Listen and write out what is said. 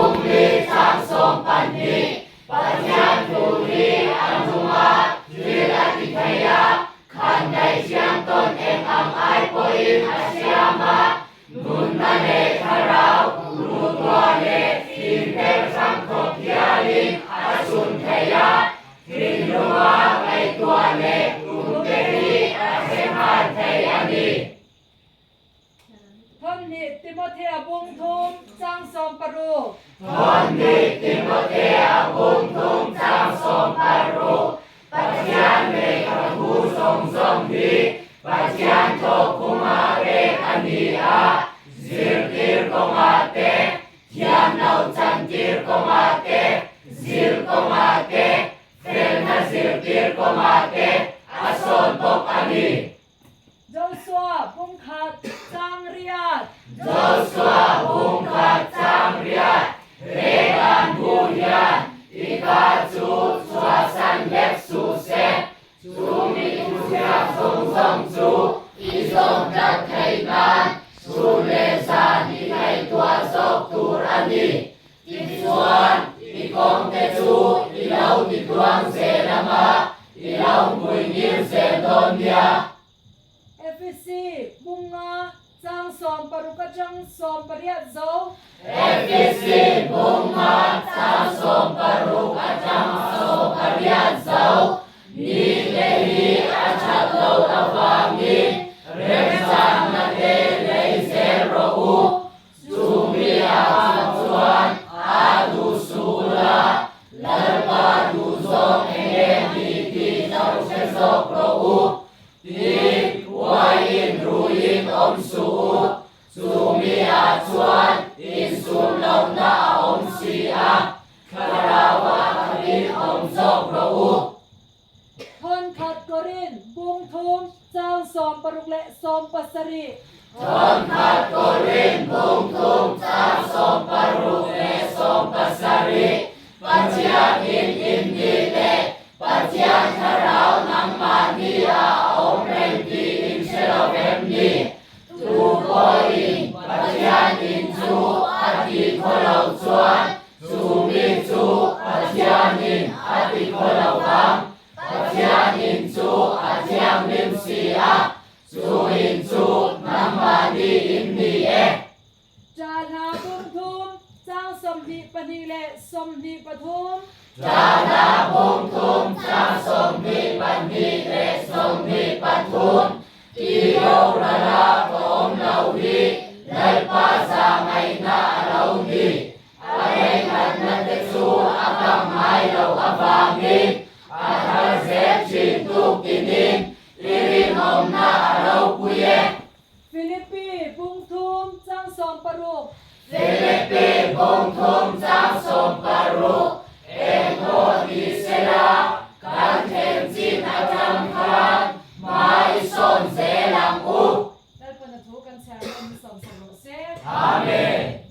Bungli chang 12, Pathian thu hi a nung a, thil a ti thei a, khandaih hriam tawn eng ang ai pawhin a siam a, nunna leh thlarau ruhtuah leh thinter hrang khawp hialin a chhun thei a, thinlunga ngaihtuah leh tumte hi a hre nghal thei a ni. Thawmhnih Timothea bung thum chang 16. Thawmhnih Timothea bung thum chang 16, Pathian lehkha thu zawng zawng hi Pathian thawkkhuma pek a ni a, zirtir kawngah te, thiamlo chantir kawngah te, zir kawngah te, felna zirtir kawngah te a sawn bawk a ni. Joshua bungkhat chang riat. Joshua bungkhat chang riat, He dan bu hian i ka chu chhuahsan hlek suh se, chu mi thuziak zawng zawng chu i zawm tlat theih nan chhun leh zan i ngaihtuah zawk tur a ni. Tichuan, i kawngte chu i lo ti tluang zel ang a, i lo hmui ngir zel dawn nia. Efesi bunga chang 16 atang 18 zo. Efesi bunga chang 16 atang 18 zo. Nite hi a that loh avangin remchangna te lei zel rawh u. Chu mi ah chuan a duh suh ula, Lalpa duh zawk eng nge ni tih lo hre zawk rawh u. Tin, uaiin ruiin awm suh u, chu mi ah chuan insum lohna a awm si a, thlarauah khatin awm zawk rawh u. Thawnkhat Korin bung thum chang 16 leh 17. Thawnkhat Korin bung thum chang 16 leh 17, Pathian in in ni leh Pathian thlarau nangmahni ah a awm reng tih in hre lo em ni? Tu pawhin Pathian in chu a tih khaw lo chuan Chu mi chu Pathianin a ti khaw lo vang, Pathianin chu a thianghlim si a, chu in chu nangmahni in ni e. Ṭahla bung thum chang 22 leh 23. Ṭahla bung thum chang 22 leh 23, I borala ka awm lo hi Lalpa zahngaihna a lo ni. A reikhatna te chu a kang ngai loh avangin a thar zel thin tuk tinin i rinawmna a ropui e. Philippi bung thum chang 16. Philippi bung thum